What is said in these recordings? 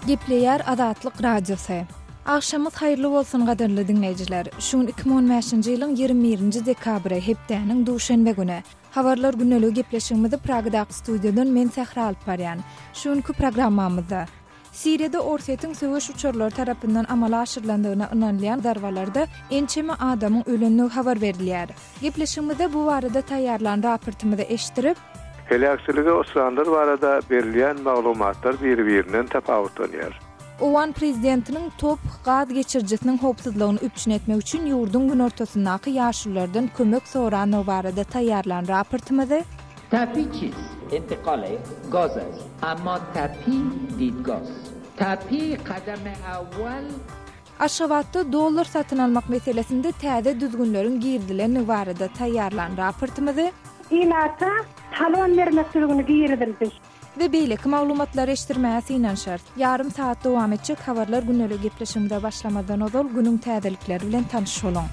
Gepleýär Azatlyk Radiosy. Agşamyz haýyrly bolsun gadyrly diňleýjiler. Şu gün 2015-nji ýylyň 21-nji dekabry, hepdäniň duşenbe güni. Habarlar gündeligi gepleşigimizi Pragadaky studiýadan men Sähra alyp barýan. Şu günki programmamyzda. Siriýada Orsýetiň söweş uçarlary tarapyndan amala aşyrylandygyna ynanylýan zarbalarda ençeme adamyň ölendigi habar berilýär. Gepleşigimizde bu barada taýýarlan raportymyzy eşitdirip, Heläkçilige uçranlar barada berilýän maglumatlar biri-birinden tapawutlanýar. Owgan prezidentiniň TOPH gaz geçirijisiniň howpsuzlygyny üpjün etmek üçin ýurduň günortasyndaky ýaşululardan kömek sorandygy barada taýýarlan raportymyzy, Tapi çiz, intikale gaz az, amma tapi didgaz. Tapi kadame awwal. Aşgabatda dollar satyn almak meselesinde täze düzgünleriň girizilendigi barada taýýarlan raportymyzy, Ilata talon bermek düzgüni girizildi. We beýleki maglumatlary eşitdirmäge synanyşarys. Ýarym sagat dowam etjek Habarlar gündeligi gepleşigimize başlamazdan ozal günüň täzelikleri bilen tanyş boluň.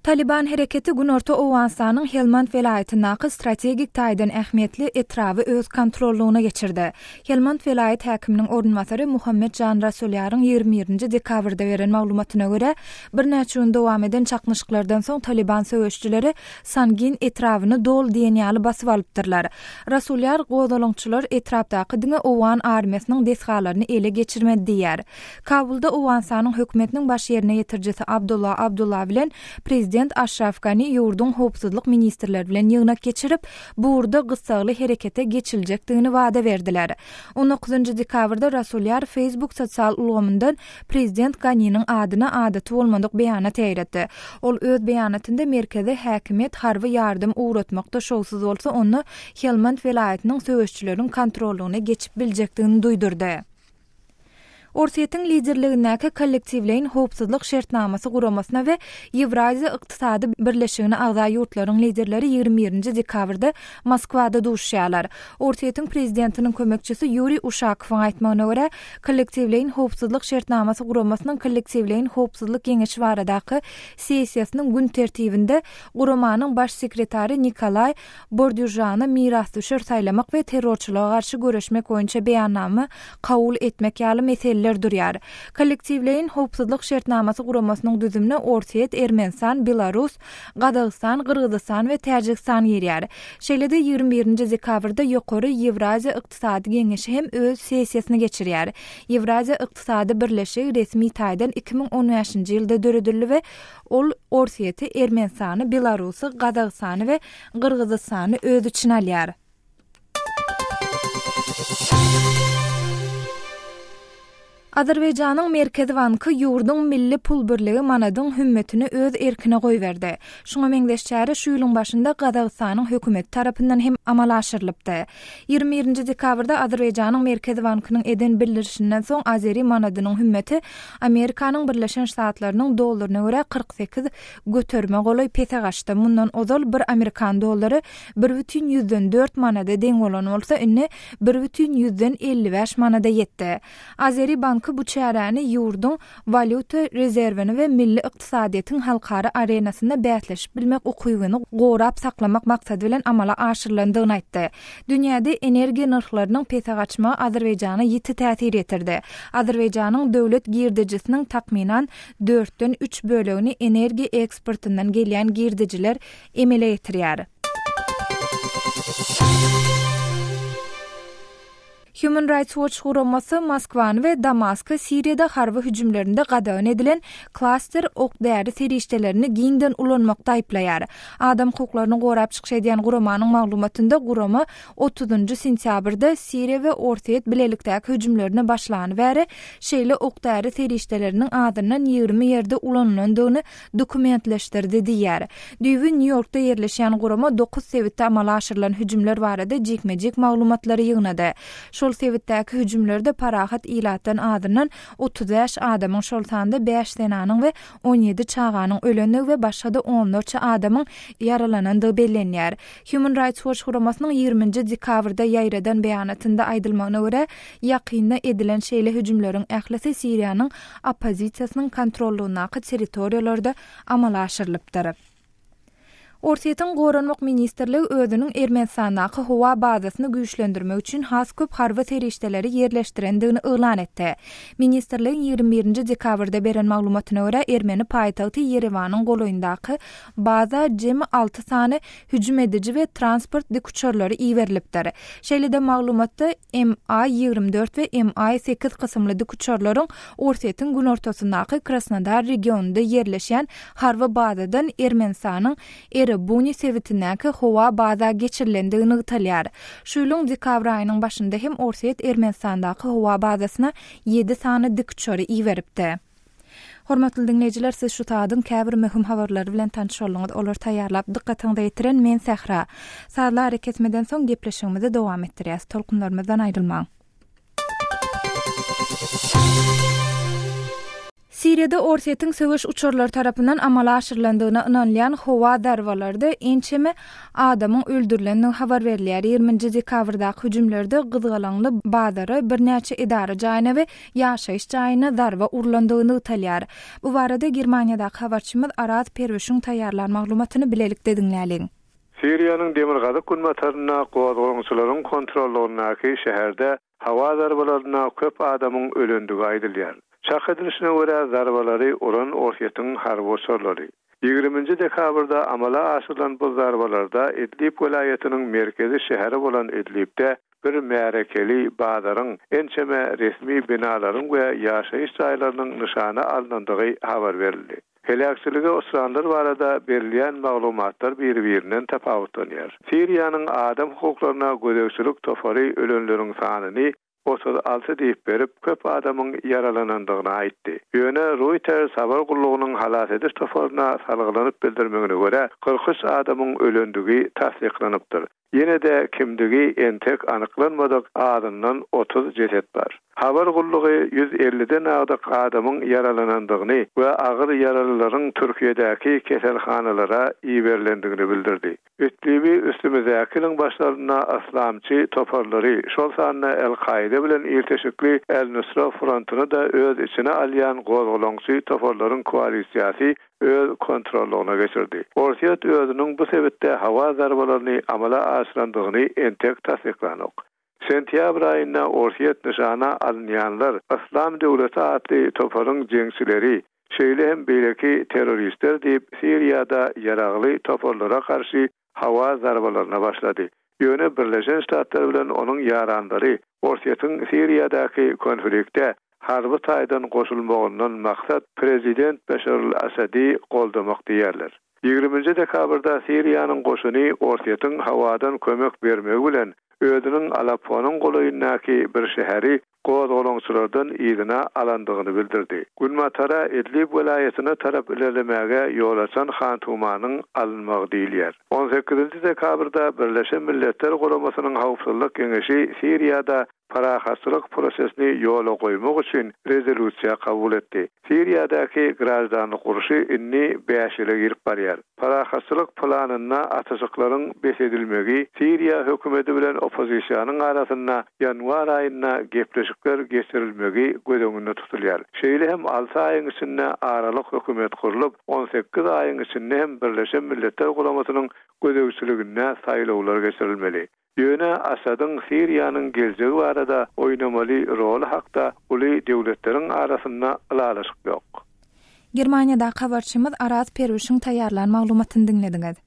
Talyban hereketi günorta Owganystanyň Helmand welaýatyndaky strategik taýdan ähmiýetli etraby öz kontrollygyna geçirdi. Helmand welaýat häkiminiň orunbasary Muhammet Jan Rasulýaryň 21-nji dekabrda beren maglumatyna görä, Birnäçe gün dowam eden çaknyşyklardan soň Talyban söweşijileri Sangin etrabyny doly diýen ýaly basyp alypdyrlar. Rasulýar gozgalaňçylar etrapdaky diňe owgan armiýasynyň desgalaryny ele geçirmedi diýýär. Kabulda Owganystanyň hökümetiniň baş ýerine ýetirijisi Abdullah Abdullah bilen prezident Aşraf Gani ýurduň howpsuzlyk ministrleri bilen ýygnak geçirip, bu ugurda gyssagly herekete geçiljekdigini wada berdiler. On dokuzynjy dekabrda Rasulýar Facebook sosial ulgamyndan Prezident Ganiniň adyna adaty bolmadyk beýanat ýaýratdy. Ol öz beýanatynda merkezi häkimiýet harby ýardam ugratmakda şowsuz bolsa onda Helmand welaýatynyň söweşçileriň kontrollygyna geçip biljekdigini duýdurdy. Orsýetiň liderligindäki Kollektiwleýin howpsuzlyk şertnamasy guramasyna we Ýewraziýa ykdysady birleşigine agza ýurtlaryň liderleri 21-nji dekabrda Moskwada duşuşýarlar. Orsýetiň prezidentiniň kömekçisi Ýuriý Uşakowyň aýtmagyna görä, Kollektiwleýin howpsuzlyk şertnamasy guramasynyň Kollektiwleýin howpsuzlyk geňeşi baradaky sessiýasynyň gün tertibinde guramanyň baş sekretary Nikolaý Bordýužany mirasdüşer saýlamak we terrorçylyga garşy göreşmek boýunça beýannama kabul etmek ýaly meseleler durýar. Kollektiwleýin howpsuzlyk şertnamasy guramasynyň düzümine Orsýet, Ermenistan, Belarus, Gazagystan, Gyrgyzystan we Täjigistan girýär. Şeýle-de 21-nji dekabrda Ýokary Ýewraziýa ykdysady geňeşi hem öz sessiýasyny geçirýär. Ýewraziýa ykdysady birleşigi resmi taýdan 2015-nji ýylda döredildi we ol Orsýeti, Ermenistany, Belarusy, Gazagystany we Gyrgyzystany öz içine alýar. Azerbaýjanyň Merkezi banky ýurduň milli pul birligi manadyň hümmetini öz erkine goýberdi. Şuňa meňzeş çäre şu ýylyň başynda Gazagystanyň hökümeti tarapyndan hem amala aşyrylypdy. 21-nji dekabrda Azerbaýjanyň Merkezi bankynyň eden bildirişinden soň azeri manadynyň hümmeti Amerikanyň Birleşen Ştatlarynyň dollaryna görä 48 göterime golaý pese gaçdy. Mundan ozal bir amerikan dollary 1,4 manada deň bolan bolsa, indi 1,55 manada ýetdi. Azeri banky bu çäräni ýurduň walýuta rezerwini we milli ykdysadyýetiň halkara arenasynda bäsleşip bilmek ukybyny gorap saklamak maksady bilen amala aşyrylandygyny aýtdy. Dünýäde energiýa nyrhlarynyň pese gaçmagy Azerbaýjana ýiti täsir ýetirdi. Azerbaýjanyň döwlet girdejisiniň takmynan dörtden üç bölegini energiýa eksportyndan gelýän girdejiler emele getirýär. Human Rights Watch guramasy Moskwany we Damasky Siriýada harby hüjümlerinde gadagan edilen klaster ok-däri serişdelerini giňden ulanmakda aýyplaýar. Adam hukuklaryny gorap çykyş edýän guramanyň maglumatynda gurama otuzynjy sentýabrda Siriýa we Orsýet bilelikdäki hüjümlerine başlany bäri şeýle ok-däri serişdeleriniň azyndan 20 ýerde ulanylandygyny dokumentleşdirdi diýýär. Düýbi Nýu-Ýorkda ýerleşýän gurama dokuz sebitde amala aşyrylan hüjümler barada jikme-jik maglumatlary ýygnady. Şol sebitdäki hüjümlerde parahat ilatdan azyndan 35 adamyň, şol sanda bäş zenanyň we 17 çaganyň ölendigi we başga-da onlarça adamyň ýaralanandygy bellenýär. Human Rights Watch guramasynyň 20-nji dekabrda ýaýradan beýanatynda aýdylmagyna görä, ýakynda edilen şeýle hüjümleriň ählisi Siriýanyň oppozisiýasynyň kontrollygyndaky territoriýalarda amala aşyrylypdyr. Orsýetiň Goranmak ministrligi özüniň Ermenistandaky howa bazasyny güýçlendirmek üçin has köp harby serişdeleri ýerleşdirendigini yglan etdi. Ministrligiň 21 nji dekabrda beren maglumatyna görä, ermeni paýtagty Ýerewanyň golaýyndaky baza jemi alty sany hüjüm ediji we transport dikuçarlary iberilipdir. Şeýle-de maglumatda MI 24 we MI 8 kysymly dikuçarlaryň Orsýetiň günortasyndaky Krasnodar regionynda ýerleşýän harby bazadan Ermenistanyň Erebuni sebitindäki howa baza geçirilendigi nygtalýar. Şu ýylyň dekabr aýynyň başynda hem Orsýet Ermenistandaky howa bazasyna ýedi sany dikuçary iberipdi. Hormatly diňleýjiler, siz şu sagadyň käbir möhüm habarlary bilen tanyş bolduňyz. Olary taýýarlap, dykgatyňyza ýetiren men Sähra. Sazly arakesmeden soň gepleşigimizi dowam etdirýäs. Tolkunlarymyzdan aýrylmaň. Siriýada Orsýetiň söweş uçarlary tarapyndan amala aşyrylandygyna ynanylýan howa zarbalarda ençeme adamyň öldürilendigi habar berilýär. Ýigrimi nji dekabrdaky hüjümlerde gyzgalaňly bazara, birnäçe edara jaýyna we ýaşaýyş jaýyna zarba urlandygy nygtalýar. Bu barada Germaniýadaky habarçymyz Araz Perwişiň taýýarlan maglumatyny bilelikde diňläliň. Siriýanyň demirgazyk-günbatarynda gozgalaňçylaryň kontrollygyndaky şäherde howa zarbalarynda köp adamyň ölendigi aýdylýar. Çak edilişine görä, zarbalary uran Orsýetiň harby uçarlary. Ýigriminji dekabrda amala aşyrylan bu zarbalarda Idlib welaýatynyň merkezi şäheri bolan Idlibde bir märekeli bazaryň, ençeme resmi binalaryň we ýaşaýyş jaýlarynyň nyşana alnandygy habar berildi. Heläkçilige uçranlar barada berilýän maglumatlar biri-birinden tapawutlanýar. Siriýanyň adam hukuklaryna gözegçilik topary ölenleriň sanyny 36 diýip berip, köp adamyň ýaralanandygyny aýtdy. Ýöne Reuters habar gullugynyň halas ediş toparyna salgylanyp bildirmegine görä, 43 adamyň ölendigi tassyklanypdyr. Ýene-de kimdigi entek anyklanmadyk azyndan 30 jeset bar. Habar gullugy 150-den agdyk adamyň ýaralanandygyny we agyr ýaralylaryň Türkiýedäki keselhanalara iberilendigini bildirdi. Idlibi üstümizdäki ýylyň başlarynda yslamçy toparlary, şol sanda El-Kaide bilen ilteşikli El-Nusra frontuny-da öz içine alýan gozgalaňçy toparlaryň koalisiýasy öz kontrollygyna geçirdi. Orsýet özüniň bu sebitde howa zarbalaryny amala aşyrandygyny entek tassyklanok. Sentýabr aýynda Orsýet nyşana alynýanlar Yslam döwleti atly toparyň jeňçileri, şeýle hem beýleki terroristler diýip Siriýada ýaragly toparlara garşy howa zarbalaryna başlady. Ýöne Birleşen Ştatlar bilen onuň ýaranlary Orsýetiň Siriýadaky konflikte harby taýdan goşulmagyndan maksat prezident Beşar al-Assady goldamak diýýärler. Ýigriminji dekabrda Siriýanyň goşuny Orsýetiň howadan kömek bermegi bilen özüniň Alapponyň golaýyndaky bir şäheri gozgalaňçylardan yzyna alandygyny bildirdi. Günbatara Idlib welaýatyna tarap ilerlemäge ýol açan Hantumanyň alynmagy diýilýär. On sekizinji dekabrda Birleşen Milletler Guramasynyň Howpsuzlyk Geňeşi Siriýada parahatçylyk prosesini ýola goýmak üçin rezolýusiýa kabul etdi. Siriýadaky graždanlyk urşy indi bäş ýyla girip barýar. Parahatçylyk planynda atyşyklaryň bes edilmegi, Siriýa hökümeti bilen oppozisiýanyň arasynda ýanwar aýynda gepleşikler geçirilmegi göz öňünde tutulýar. Şeýle hem alty aýyň içinde aralyk hökümet gurlup, 18 aýyň içinde hem Birleşen Milletler Guramasynyň gözegçiliginde saýlawlar geçirilmeli. Ýöne Asadyň Siriýanyň geljegi barada oýnamaly roly hakda uly döwletleriň arasynda ylalaşyk ýok. Germaniýadaky habarçymyz Araz Perwişiň taýýarlan maglumatyny diňlediňiz.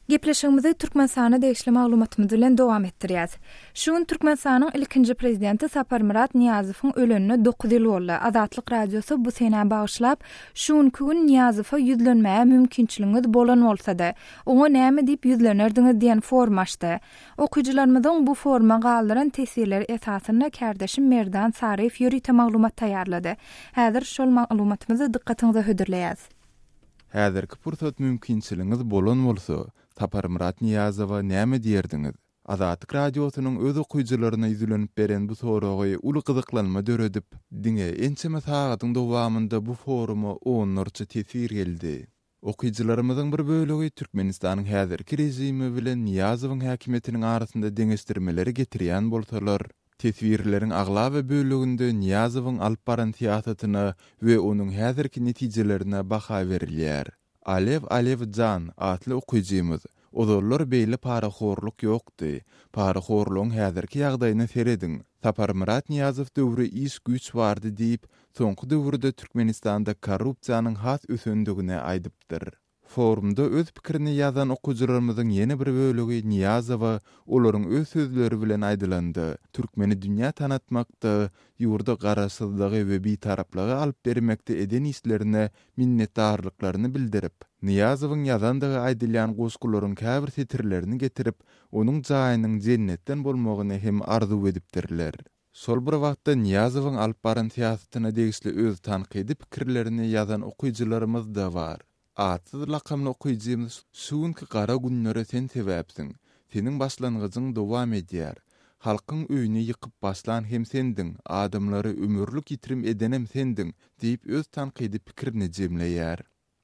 Gepleşigimizi Türkmenistana degişli maglumatymyz bilen dowam etdirýäs. Şu gün Türkmenistanyň ilkinji prezidenti Saparmyrat Nyýazowyň ölenine dokuz ýyl boldy. Azatlyk Radiosy bu senä bagyşlap, Şu günki gün Nyýazowa ýüzlenmäge mümkinçiligiňiz bolan bolsady, oňa näme diýip ýüzlenerdiňiz diýen forum açdy. Okyjylarymyzyň bu foruma galdyran teswirleri esasynda kärdeşim Merdan Saryýew ýörite maglumat taýýarlady. Häzir şol maglumatymyzy dykgatyňyza hödürleýäs. Häzirki pursat mümkinçiligiňiz bolan bolsa, Saparmyrat Nyýazowa näme diýerdiňiz? Azatlyk Radiosynyň öz okyjylaryna ýüzlenip beren bu soragy uly gyzyklanma döredip, diňe ençeme sagadyň dowamynda bu foruma onlarça teswir geldi. Okyjylarymyzyň bir bölegi Türkmenistanyň häzirki režimi bilen Nyýazowyň häkimiýetiniň arasynda deňeşdirmeleri getirýän bolsalar,. Teswirleriň aglaba böleginde Nyýazowyň alyp baran syýasatyna we onuň häzirki netijelerine baha berilýär. Alew Alew Jan atly okyjymyz, Ozallar beýle parahorluk ýokdy. Parahorlugyň häzirki ýagdaýyna serediň. Saparmyrat Nyýazow döwri iş güýç bardy diýip, soňky döwürde Türkmenistanda korrupsiýanyň has ösendigini aýdypdyr. Forumda öz pikirini ýazan okyjylarymyzyň ýene bir bölegi Nyýazowa olaryň öz sözleri bilen aýdylanda, türkmeni dünýä tanatmakda, ýurda garaşsyzlygy we bitaraplygy alyp bermekde eden işlerine minnetdarlyklaryny bildirip, Nyýazowyň ýazandygy aýdylýan goşgularyň käbir setirlerini getirip, onuň jaýynyň jennetden bolmagyny hem arzuw edipdirler. Şol bir wagtda Nyýazowyň alyp baran syýasatyna degişli öz tankydy pikirlerini ýazan okyjylarymyz-da bar. Atsyz lakamly okyjymyz Şu günki gara günlere sen sebäpsiň. Seniň başlangyjyň dowam edýär. Halkyň öýüni ýykyp başlan hem sendiň, adamlary ömürlik ýitirim edenem sendiň diýip öz tankydy pikirini jemleýär.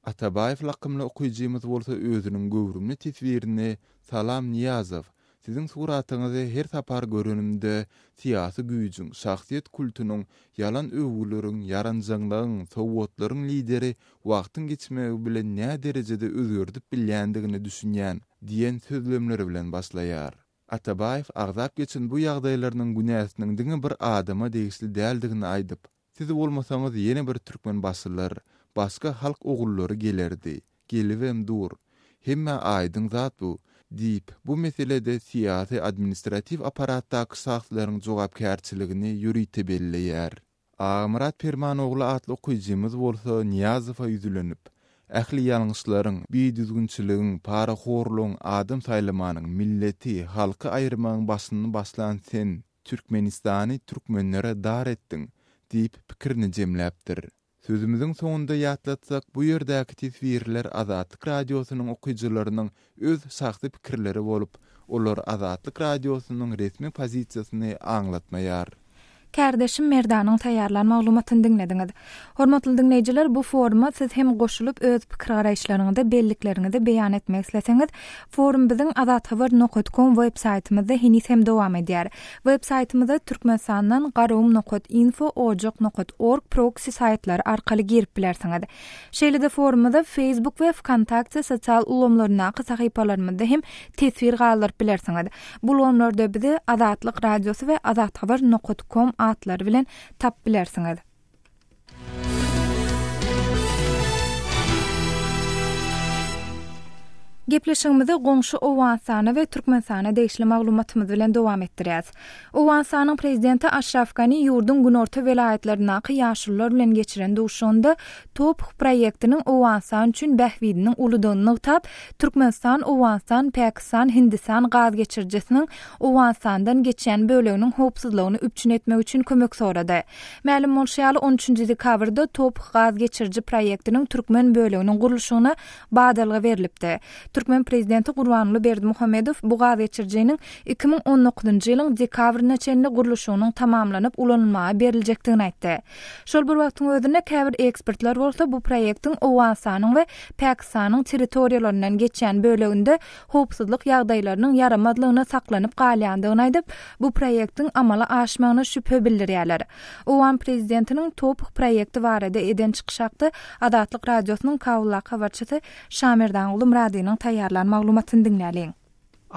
Atabaýew lakymly okyjymyz bolsa özüniň göwrümli teswirini Salam Nyýazow! Siziň suratyňyzy her sapar görenimde syýasy güýjüň, şahsyýet kultunyň, ýalan öwgüleriň, ýaranjaňlygyň, sowgatlaryň lideri wagtyň geçmegi bilen näderejede özgerdip bilýändigine düşünýän diýen sözlemleri bilen başlaýar. Atabaýew agzap geçen bu ýagdaýlarynyň günäsiniň diňe bir adama degişli däldigini aýdyp, Siz bolmasaňyz ýene bir türkmenbaşylar, başga halk ogullary gelerdi. Gelibem dur. Hemmä aýdyň zat bu. Diýip, bu meselede syýasy-administratiw apparatdaky şahslaryň jogapkärçiligini ýörite belleýär. Agamyrat Permanogly atly okyjymyz bolsa Nyýazowa ýüzlenip, Ähli ýalňyşlaryň, bidüzgünçiligiň, parahorlugyň, adam saýlamanyň, milleti, halky aýyrmagyň başyny başlan sen. Türkmenistany türkmenlere dar etdiň! diýip, pikirini jemläpdir. Sözümiziň soňunda ýatlatsak, bu ýerdäki teswirler Azatlyk Radiosynyň okyjylarynyň öz şahsy pikirleri bolup, olar Azatlyk Radiosynyň resmi pozisiýasyny aňlatmaýar. Kärdeşim Merdanyň taýýarlan maglumatyny diňlediňiz. Hormatly diňleýjiler, bu foruma siz hem goşulyp öz pikir-garaýyşlaryňyzy, bellikleriňizi beýan etmek isleseňiz, forum biziň azathabar nokat kom web saýtymyzda heniz hem dowam edýär. Web saýtymyza Türkmenistandan garagum nokat info, ojak nokat org proksi saýtlary arkaly girip bilersiňiz. Şeýle-de forumyza Facebook we Wkontakte sosial ulgamlaryndaky sahypalarymyzda hem teswir galdyryp bilersiňiz. Bu ulgamlarda bizi Azatlyk Radiosy we azathabar nokat kom atlary bilen tapyp bilersiňiz. Gepleşigimizi goňşy Owganystana we Türkmenistana degişli maglumatymyz bilen dowam etdirýäs. Owganystanyň prezidenti Aşraf Gani ýurduň günorta welaýatlaryndaky ýaşulular bilen geçiren duşuşygynda TOPH proýektiniň Owganystan üçin bähbidiniň uludygyny nygtap, Türkmenistan, Owganystan, Pakistan, Hindistan gaz geçirijisiniň Owganystandan geçýän böleginiň howpsuzlygyny üpjün etmek üçin kömek sorady. Mälim bolşy ýaly, on üçünji dekabrda TOPH gaz geçiriji proýektiniň türkmen böleginiň gurluşygyna badalga berlipdi. Türkmen prezidenti Gurbanguly Berdimuhamedow bu gaz geçirijiniň 2019-njy ýylyň dekabryna çenli gurluşygynyň tamamlanyp ulanylmaga beriljekdigini aýtdy. Şol bir wagtyň özünde käbir ekspertler bolsa bu proýektiň Owganystanyň we Pakistanyň territoriýalaryndan geçýän böleginde howpsuzlyk ýagdaýlarynyň ýaramazlygyna saklanyp galýandygyny aýdyp, bu proýektiň amala aşmagyna şübhe bildirýärler. Owgan prezidentiniň TOPH proýekti barada eden çykyşy hakda Azatlyk Radiosynyň Kabuldaky habarçysy Şamerdanguly Myradynyň taýýarlan maglumatyny diňläliň.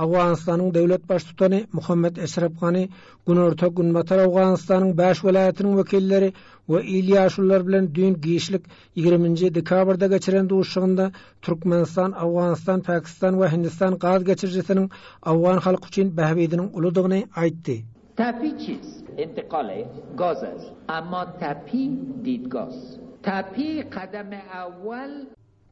Owganystanyň döwlet Baştutany Muhammet Eşref Gani Günorta-Günbatar Owganystanyň bäş welaýatynyň wekilleri we il ýaşululary bilen düýn giçlik Ýigrimi nji dekabrda geçiren duşuşygynda Türkmenistan, Owganystan, Pakistan we Hindistan gaz geçirijisiniň owgan halky üçin bähbidiniň uludygyny aýtdy. Tapi çiz, intikale gaz az, amma tapi didgaz. Tapi kadame awwal.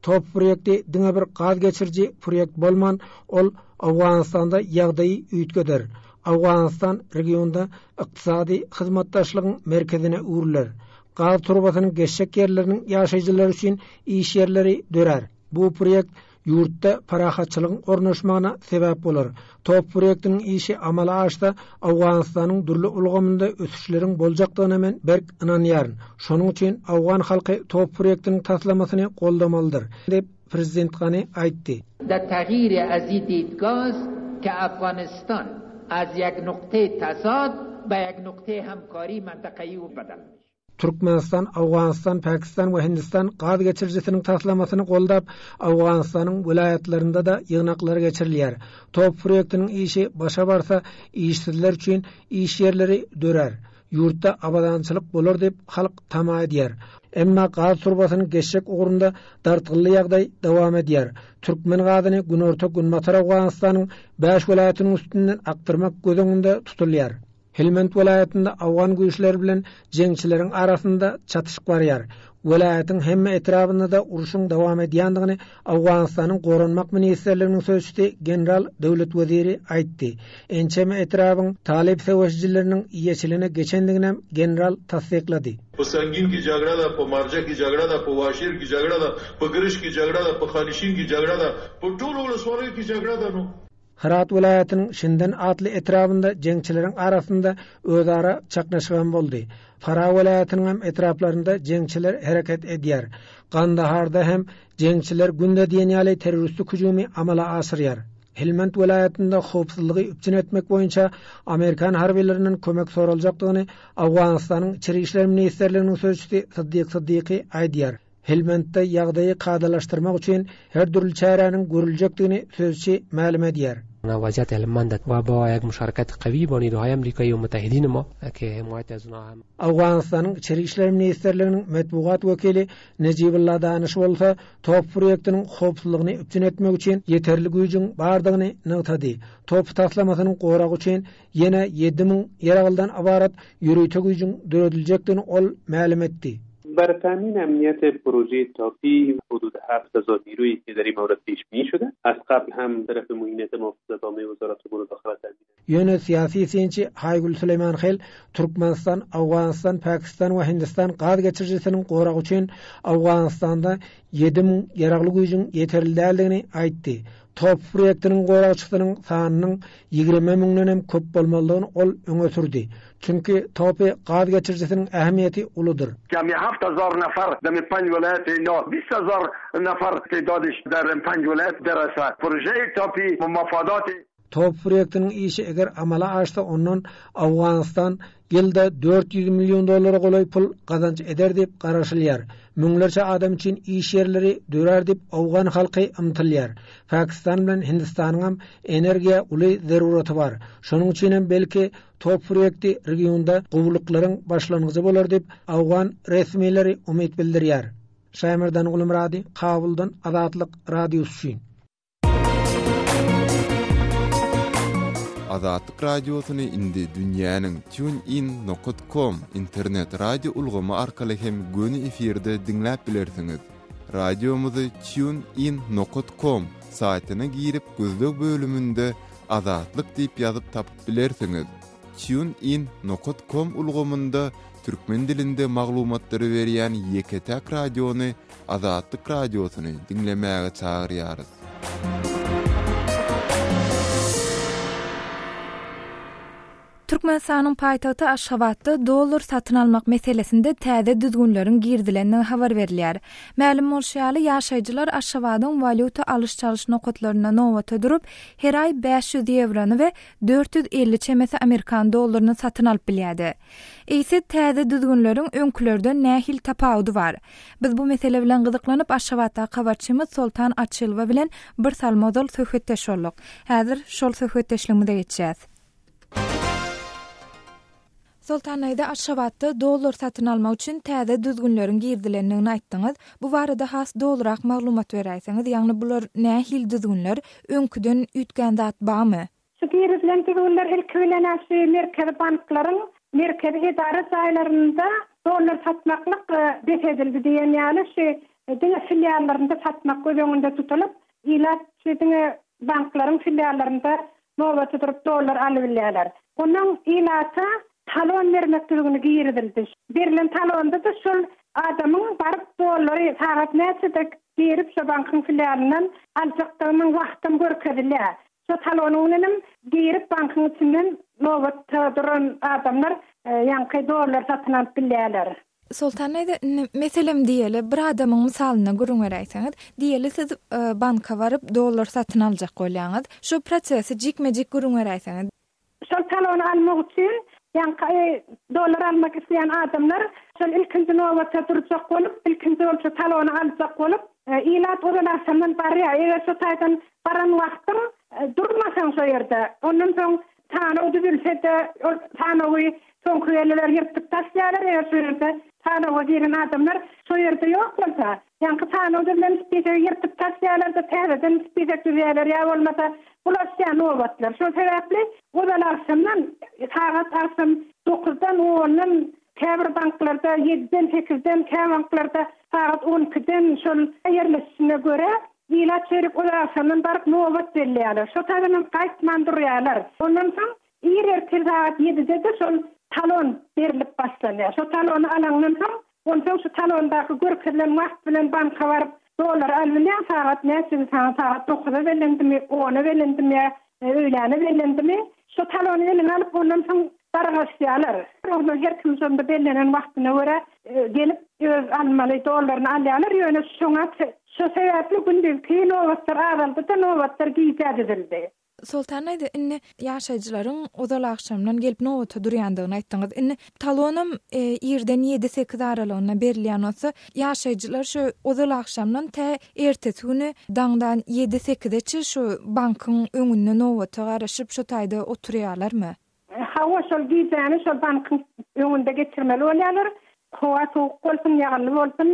Top proýekti diňe bir gaz geçiriji proýekt bolman, ol Owganystanda ýagdaýy üýtgeder. Owganystan regionda ykdysady hyzmatdaşlygyň merkezine öwrüler. Gaz turbasynyň geçjek ýerleriniň ýaşaýjylary üçin iş ýerleri dörär. Bu proýekt ýurtda parahatçylygyň ornaşmagyna sebäp bolar. Top proýektiniň işi amala aşsa, Owganystanyň dürli ulgamynda ösüşleriň boljakdygyna men berk ynanýaryn. Şonuň üçin owgan halky top proýektiniň taslamasyny goldamalydyr, diýip, prezident Gani aýtdy. در تغییر از این دیدگاه است که افغانستان از یک نقطه تضاد. به یک نقطه همکاری منطقه‌ای بدل میشه. Türkmenistan, Owganystan, Pakistan we Hindistan gaz geçirijisiniň taslamasyny goldap, Owganystanyň welaýatlarynda-da ýygnaklar geçirilýär. Top proýektiniň işi başa barsa, işsizler üçin iş ýerleri dörär. Ýurtda abadançylyk bolar diýip, halk tama edýär. Emma gaz turbasynyň geçjek ugrunda dartgynly ýagdaý dowam edýär. Türkmen gazyny günorta-günbatar Owganystanyň bäş welaýatynyň üstünden akdyrmak göz öňünde tutulýar. Helmand welaýatynda owgan güýçleri bilen jeňçileriň arasynda çatyşyk barýar. Welaýatyň hemme etrabynda-da urşuň dowam edýändigini Owganystanyň Goranmak ministrliginiň sözçüsi general Döwlet Weziri aýtdy. Ençeme etrabyň talyp söweşijileriniň eýeçiligine geçendiginem general tassyklady. په سنګین کې جګړه ده، په مارجه کې جګړه ده، په واشیر کې جګړه ده، په ګرشک کې جګړه ده، په خانشین کې جګړه ده، په ټولو ولسوالیو کې جګړه ده نو. Hyrat welaýatynyň Şinden atly etrabynda jeňçileriň arasynda özara çaknyşygam boldy. Farah welaýatynyňam etraplarynda jeňçiler hereket edýär. Gandaharda hem jeňçiler günde diýen ýaly terroristik hüjümi amala aşyrýar. Helmand welaýatynda howpsuzlygy üpjün etmek boýunça amerikan harbylerinden kömek soraljakdygyny Owganystanyň Içeri işler ministrliginiň sözçüsi Syddyk Syddyky aýdýar. Helmandda ýagdaýy kadalaşdyrmak üçin her dürli çäräniň görüljekdigini sözçi mälim edýär. وضعیت هلمند و با یک مشارکت قوی با نیروهای امریکایی و متحدین ما که حمایت از اونها هم Owganystanyň Içeri işler ministrliginiň metbugat wekili Nejibullah Danyş bolsa top proýektiniň howpsuzlygyny üpjün etmek üçin ýeterli güýjüň bardygyny nygtady. Top taslamasynyň goragy üçin ýene 7000 ýaraglydan ybarat ýörite güýjüň dörediljekdigini ol mälim etdi. بر تامین امنیت پروژه تاپی حدود 7000 نیرویی که در این مورد پیش بینی شده از قبل هم طرف معینیت محافظت عامه وزارت امور داخله تامین Ýöne syýasy synçy Haýgül Süleýmanhel Türkmenistan, Owganystan, Pakistan we Hindistan gaz geçirijisiniň goragy üçin Owganystanda 7000 ýaragly güýjüň ýeterli däldigini aýtdy. Top proýektiniň goragçysynyň sanynyň 20 müňden hem köp bolmalydygyny ol öňe sürdi. Çünki TOPI gaz geçirijisiniň ähmiýeti uludyr. کمی 7000 نفر در پنج ولایت اینا 20000 نفر تعدادش در پنج ولایت برسه پروژه تاپی مفادات Top proýektiniň işi eger amala aşsa ondan Owganystan ýylda 400 million dollara golaý pul gazanç eder diýip garaşylýar. Müňlerçe adam üçin iş ýerleri dörär diýip owgan halky ymtylýar. Pakistan bilen Hindistanyňam energiýa uly zeruraty bar. Şonuň üçinem belki Top proýekti regionda gowulyklaryň başlangyjy bolar diýip owgan resmileri umyt bildirýär. Şaýmerdan Gulmyrady, Kabuldan Azatlyk Radiosy üçin. Azatlyk Radiosyny indi dünýäniň TuneIn nokat com internet radio ulgamy arkaly hem göni efirde diňläp bilersiňiz. Radiomyzy TuneIn nokat com saýtyna girip gözleg bölüminde Azatlyk diýip ýazyp tapyp bilersiňiz. TuneIn nokat com ulgamynda türkmen dilinde maglumatlary berýän ýeke-täk radiony Azatlyk Radiosyny diňlemäge çagyrýarys. Türkmenistanyň paýtagty Aşgabatda dollar satyn almak meselesinde täze düzgünleriň girizilendigi habar berilýär. Mälim bolşy ýaly, ýaşaýjylar Aşgabadyň walýuta alyş-çalyş nokatlarynda nobata durup, her aý 500 ýewrony we 450 çemesi amerikan dollaryny satyn alyp bilýärdi. Eýse, täze düzgünleriň öňkülerden nähili tapawudy bar? Biz bu mesele bilen gyzyklanyp, Aşgabatdaky habarçymyz Soltan Açylowa bilen bir salym ozal söhbetdeş bolduk. Häzir şol söhbetdeşligimize geçýäs. Soltan daýza, Aşgabatda dollar satyn almak üçin täze düzgünleriň girizilendigini aýtdyňyz. Bu barada has dolurak maglumat beräýseňiz, ýagny bular nähili düzgünler, öňküden üýtgän zat barmy? Şu girizilen düzgünler ilki bilen-ä şu merkezi banklaryň merkezi edara jaýlarynda dollar satmaklyk bes edildi diýen ýaly şu diňe filiallarynda satmak göz öňünde tutulyp, ilat şu diňe banklaryň filiallarynda nobata durup dollar alybilýärler. Ondan ilata talon bermek düzgüni girizildi. Berlen talonda-da şol adamyň baryp dollary sagat näçede girip şo bankyň filialyndan aljakdygynyň wagtam görkezilýär. Şo talonyň bilenem girip bankyň içinden nobatda duran adamlar ýaňky dollar satyn alyp bilýärler. Soltan daýza, indi meselem diýeli, bir adamyň mysalynda gürrüň beräýseňiz, diýeli siz banka baryp dollar satyn aljak bolýaňyz. Şo prosesi jikme-jik gürrüň beräýseňiz. Şol talony almak üçin. Ýaňky dollar almak isleýän adamlar şol ilkinji nobata durjak bolup, ilkinji bolup şu talony aljak bolup, ilat ozal agşamdan barýar. Eger şo taýdan baran wagtyň durmasaň şo ýerde, ondan soň sanaw düzülse-de, ol sanawy soňky gelenler ýyrtyp taşlaýarlar, eger şo ýerde sanawa giren adamlar şo ýerde ýok bolsa, ýaňky sanaw düzülen spisegi ýyrtyp taşlaýarlar-da, täzeden spisek düzýärler ýa bolmasa bulaşýar nobatlar. Şol sebäpli ozal agşamdan, sagat agşam dokuzdan, ondan, käbir banklarda ýediden, sekizden, kä banklarda sagat on ikiden şol ýerleşişine görä ilat şeýdip ozal agşamdan baryp nobat belleýärler. Şo taýdanam gaýtman durýarlar. Ondan soň Ir ertir sagat ýedide-de şol talon berlip başlanýar. Şo talony alaňdan soň, onsoň şu talondaky görkezilen wagt bilen banka baryp, dollary alybilýäň, sagat näçedi saňa, sagat dokuza bellendimi, ona bellendimi ýa öýläne bellendimi, şo talony eliňe alyp, ondan soň dargaşýarlar. Onsoň her kim şonda bellenen wagtyna görä gelip, öz almaly dollaryny alýarlar, ýöne şoňa şo sebäpli gündizki nobatlar azaldy-da, nobatlar gijä düzüldi. Soltan daýza, indi ýaşaýjylaryň ozal agşamdan gelip nobata durýandygyny aýtdyňyz. Indi talonam irden ýedi-sekiz aralygynda berilýän bolsa, ýaşaýjylar şu ozal agşamdan tä ertesi güni daňdan ýedi-sekizeçe şu bankyň öňünde nobata garaşyp, şo taýda oturýarlarmy? Hawa, şol gijäni şol bankyň öňünde geçirmeli bolýarlar. Howa sowuk bolsun, ýagynly bolsun,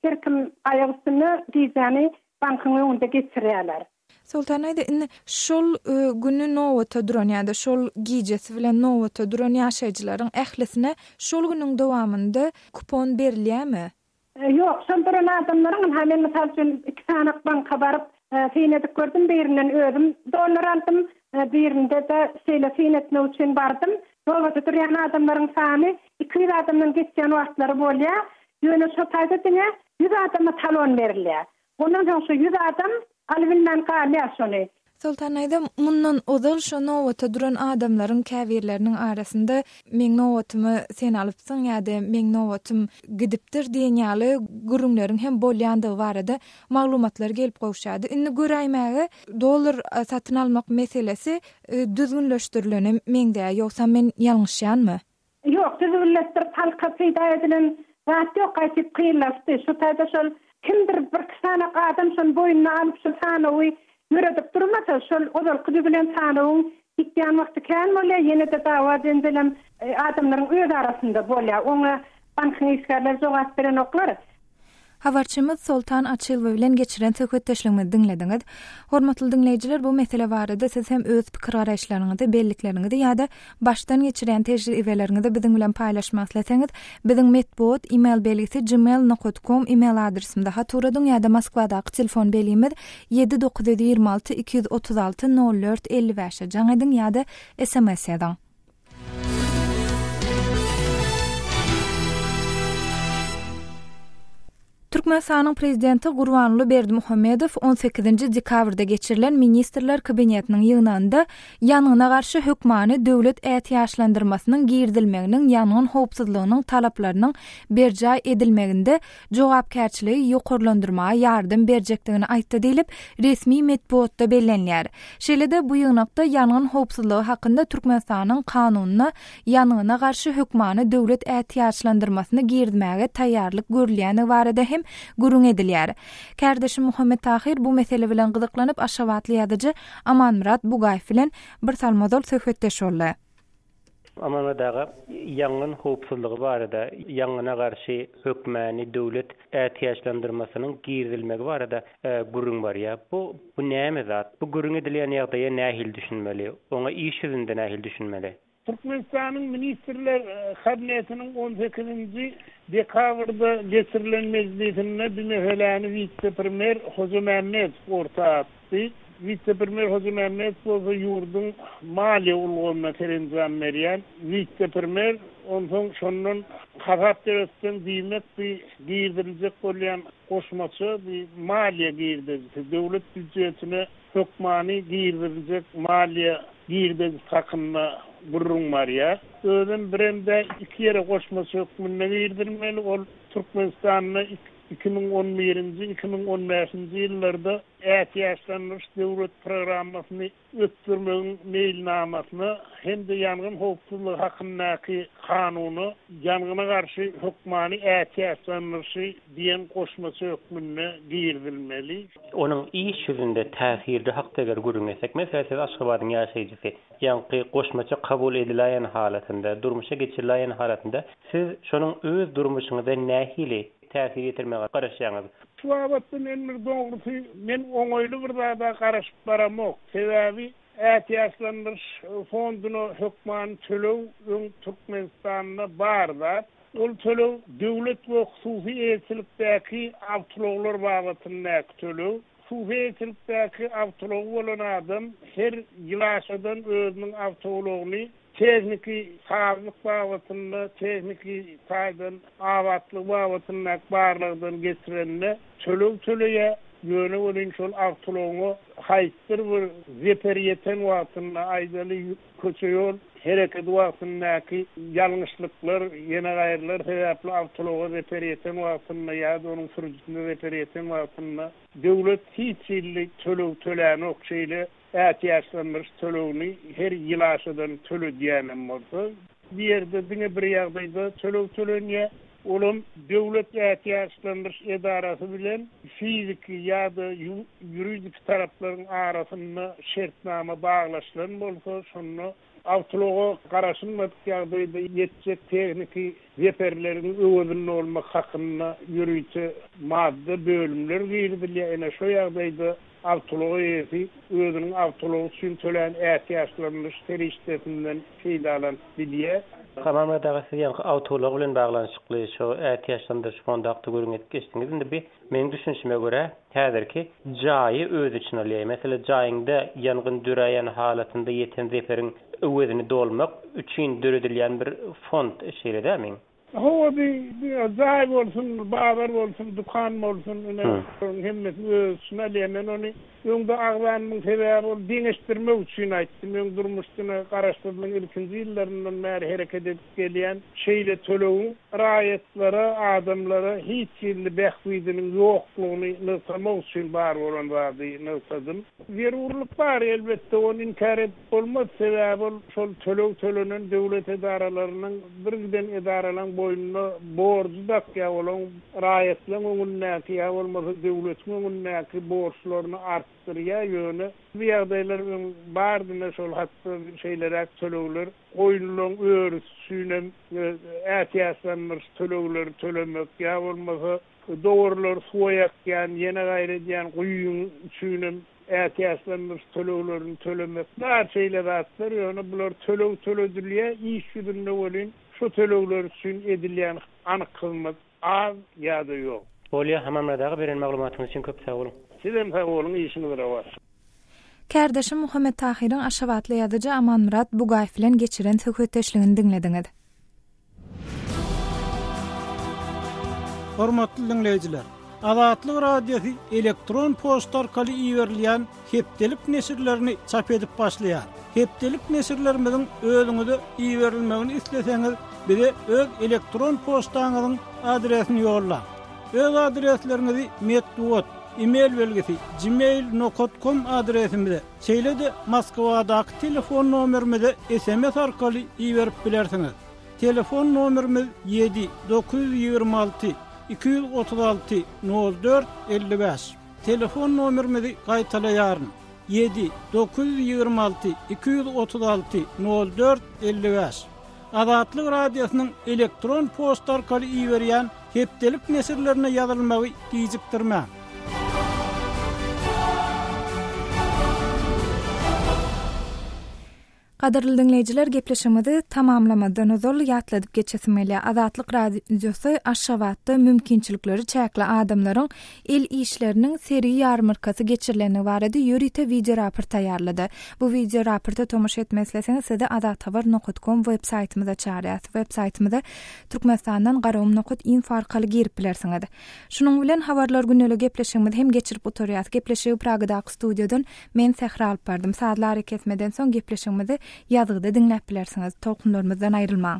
her kim aýak üstünde gijäni bankyň öňünde geçirýärler. Soltan aýda, indi şol güni nobata duran ýa-da şol gijesi bilen nobata duran ýaşaýjylaryň ählisine şol günüň dowamynda kupon berilýärmi? Ýok, şol duran adamlaryň, ynha men mysal üçin iki sany banka baryp syn edip gördüm, birinden özüm dollar aldym, birinde-de şeýle syn etmek üçin bardym. Nobata durýan adamlaryň sany 200 adamdan geçýän wagtlary bolýar, ýöne şo taýda diňe 100 adama talon berilýär. Ondan soň şu ýüz adam alybilmän galýar şony. Soltan daýza, mundan ozal şo nobata duran adamlaryň käbirleriniň arasynda meň nobatymy sen alypsyň ýa-da meň nobatym gidipdir diýen ýaly gürrüňleriň hem bolýandygy barada maglumatlar gelip gowuşýardy. Indi göräýmäge dollar satyn almak meselesi düzgünleşdirilene meňzeýär. Ýogsam men ýalňyşýanmy? Ýok, düzgünleşdirip halka peýda edilen zat ýok, gaýtyp kynlaşdy. Şu taýda şol kimdir birki sanak adam şony boýnuna alyp şol sanawy ýöredip durmasa, şol ozalky düzülen sanawyň ýitýän wagty kän bolýar, ýene-de dawa-jenjelem adamlaryň öz arasynda bolýar. Oňa bankyň işgärleri jogap berenoklar. Habarçymyz Soltan Açylowa bilen geçiren söhbetdeşligimizi diňlediňiz. Hormatly diňleýjiler, bu mesele barada siz hem öz pikir-garaýyşlaryňyzy, bellikleriňizi ýa-da başdan geçirýän tejribeleriňizi biziň bilen paýlaşmak isleseňiz, biziň metbugat email belgisi gmail nokat kom email adresimize hat ugradyň ýa-da Moskwadaky telefon belgimiz ýedi 926 236 04 55-e jaň ediň ýa-da sms ýazyň. Türkmenistanyň Prezidenti Gurbanguly Berdimuhamedow on sekizinji dekabrda geçirilen Ministrler Kabinetiniň ýygnagynda ýangyna garşy hökmany döwlet ätiýaçlandyrmasynyň girizilmeginiň ýangyn howpsuzlygynyň talaplarynyň berjaý edilmeginde jogapkärçiligi ýokarlandyrmaga ýardam berjekdigini aýtdy diýlip, resmi metbugatda bellenilýär. Şeýle-de bu ýygnakda ýangyn howpsuzlygy hakynda Türkmenistanyň Kanunyna ýangyna garşy hökmany döwlet ätiýaçlandyrmasyny girizmäge taýýarlyk görülýändigi barada hem gürrüň edilýär. Kärdeşim Muhammet Tahyr bu mesele bilen gyzyklanyp aşgabatly ýazyjy Amanmyrat Bugaýew bilen bir salym ozal söhbetdeş boldy. Amanmyrat aga, ýangyn howpsuzlygy barada, ýangyna garşy hökmäny döwlet ätiýaçlandyrmasynyň girizilmegi barada gürrüň barýar. Bu bu näme zat? Bu gürrüň edilýän ýagdaýa nähili düşünmeli? Oňa iş ýüzünde nähili düşünmeli? Türkmenistanyň Ministrler Kabinetiniň on sekizinji dekabrda geçirilen mejlisinde bu meseläni wise-premýer Hojamämmedow orta atdy. Wise-premýer Hojamämmedow bolsa ýurduň maliýe ulgamyna serenjam berýän wise-premýer. Onsoň şondan hasap döretseň, diýmek, bu giriziljek bolýan goşmaça bu maliýe girdejisi, döwlet býujetine hökmany giriziljek maliýe girdejisi hakynda gürrüň barýar. Özem birem-de iki ýere goşmaça hökmünde girizilmeli. Ol Türkmenistanda. 2011-nji, 2015-nji ýyllarda ätiýaçlandyryş döwlet programmasyny ösdürmegiň meýilnamasyna hem-de ýangyn howpsuzlygy hakyndaky kanuna ýangyna garşy hökmany ätiýaçlandyryşy diýen goşmaça hökmünde girizilmeli. Onuň iş ýüzünde täsiri hakda eger gürrüň etsek, meselem, siz Aşgabadyň ýaşaýjysy, ýaňky goşmaça kabul ediläýen halatynda, durmuşa geçiriläýen halatynda siz şonuň öz durmuşyňyza nähili täsir ýetirmegine garaşýaňyz? Şu babatda men bir dogrusy, men oňaýly bir zada garaşyp baramok. Sebäbi ätiýaçlandyryş fonduna hökmany töleg öň Türkmenistanda bar zat. Ol töleg döwlet we hususy eýeçilikdäki awtoulaglar babatyndaky töleg. Hususy eýeçilikdäki awtoulagy bolan adam her ýylaşadan özüniň awtoulagyny tehniki sazlyk babatynda, tehniki taýdan abatlygy babatyndaky barlagdan geçirende töleg töleýär. Ýöne welin şol awtoulagyňa haýsydyr bir zeper ýeten wagtynda, aýdaly, Köçe-ýol hereketi wagtyndaky ýalňyşlyklar, ýene-gaýrylar sebäpli awtoulaga zeper ýeten wagtynda ýa-da onuň sürüjisine zeper ýeten wagtynda döwlet hiç hili töleg tölänok, şeýle ätiýaçlandyryş tölegini her ýylaşadan töledýänem bolsa. Bu ýerde diňe bir ýagdaýda töleg tölenýär, olam döwlet ätiýaçlandyryş edarasy bilen fiziki ýa-da ýuridiki taraplaryň arasynda şertnama baglaşylan bolsa, şonda awtoulaga garaşylmadyk ýagdaýda ýetjek tehniki zeperleriň öwezini dolmak hakynda ýörite madda, bölümler girizilýär. Ine, şo ýagdaýda Awtoulag eýesi özüniň awtoulagy üçin tölän ätiýaçlandyryş serişdesinden peýdalanyp bilýär. Amanmyrat aga siz ýaňky awtoulag bilen baglanyşykly şo ätiýaçlandyryş fondy hakda gürrüň edip geçdiňiz. Indi bi meniň düşünişime görä häzirki jaýy öz içine alýar. Meselem jaýyňda ýangyn döräýen halatynda ýeten zeperiň öwezini dolmak üçin döredilýän bir fond şeýle dälmi? Hawa, bi jaý bolsun, bazar bolsun, dükan bolsun, ine, şolaryň hemmesini öz içine alýar. Men ony öňde agzanymyň sebäbi ol deňeşdirmek üçin aýtdym. Öň durmuşda Garaşsyzlygyň ilkinji ýyllaryndan bäri hereket edip gelýän şeýle tölegiň raýatlara, adamlara hiç hili bähbidiniň ýoklugyny nygtamak üçin bar bolan zady nygtadym. Zerurlyk bar, elbetde, ony inkär edip bolmaz, sebäbi ol şol töleg tölenen döwlet edaralarynyň birgiden edaralaryň boýnuna borjy dakýar, olaryň raýatlaryň öňündäki ýa bolmasa döwletiň öňündäki borçlaryny artdyrýar, ýöne bu ýagdaýlar öň bardy-da şol hatda şeýleräk tölegler goýunlaryň örüsi üçinem ätiýaçlandyryş tölegleri tölemek ýa bolmasa Dowarlary suwa ýakýan, ýene gaýry edýän guýyň üçinem ätiýaçlandyryş töleglerini tölemek. Bar şeýle zatlar, ýöne bular töleg töledilýär, iş ýüzünde welin şu tölegler üçin edilýän anyk hyzmat az ýa-da ýok. Bolýa, Amanmyrat aga beren maglumatyňyz üçin köp sag boluň. Sizem sag boluň, işiňiz rowaç. Kärdeşim Muhammet Tahyryň aşgabatly ýazyjy Amanmyrat Bugaýew bilen geçiren söhbetdeşligini diňlediňiz. Hormatly diňleýjiler! Azatlyk Radiosy elektron poçta arkaly iberilýän hepdelik neşirlerini çap edip başlaýar. Hepdelik neşirlerimiziň özüňize iberilmegini isleseňiz, bize öz elektron poçtaňyzyň adresini ýollaň. Öz adresleriňizi metbugat, e-mail belgisi, gmail nokat kom adresimize, şeýle-de Moskwadaky telefon nomerimize sms arkaly iberip bilersiňiz. Telefon nomerimiz ýedi, 926 236 04 55. Telefon nomerimizi gaýtalaýaryn, ýedi, 926 236 04 55. Azatlyk Radiosynyň elektron poçta arkaly iberýän hepdelik neşirlerine ýazylmagy gijikdirmäň. Gadyrly diňleýjiler gepleşigimizi tamamlamazdan ozal ýatladyp geçesim gelýär. Azatlyk Radiosy Aşgabatda mümkinçilikleri çäkli adamlaryň el işleriniň sergi-ýarmarkasy geçirilendigi barada ýörite wideoraport taýýarlady. Bu wideoraporta tomaşa etmek isleseňiz sizi azathabar nokat kom web saýtymyza çagyrýas. Web saýtymyza Türkmenistandan garagum nokat info arkaly girip bilersiňiz. Şunuň bilen Habarlar gündeli gepleşigimizi hem geçirip gutarýas. Gepleşigi Pragadaky studiýadan men Sähra alyp bardym. Sazly arakesmeden soň gepleşigimizi ýazgyda diňläp bilersiňiz. Tolkunlarymyzdan aýrylmaň.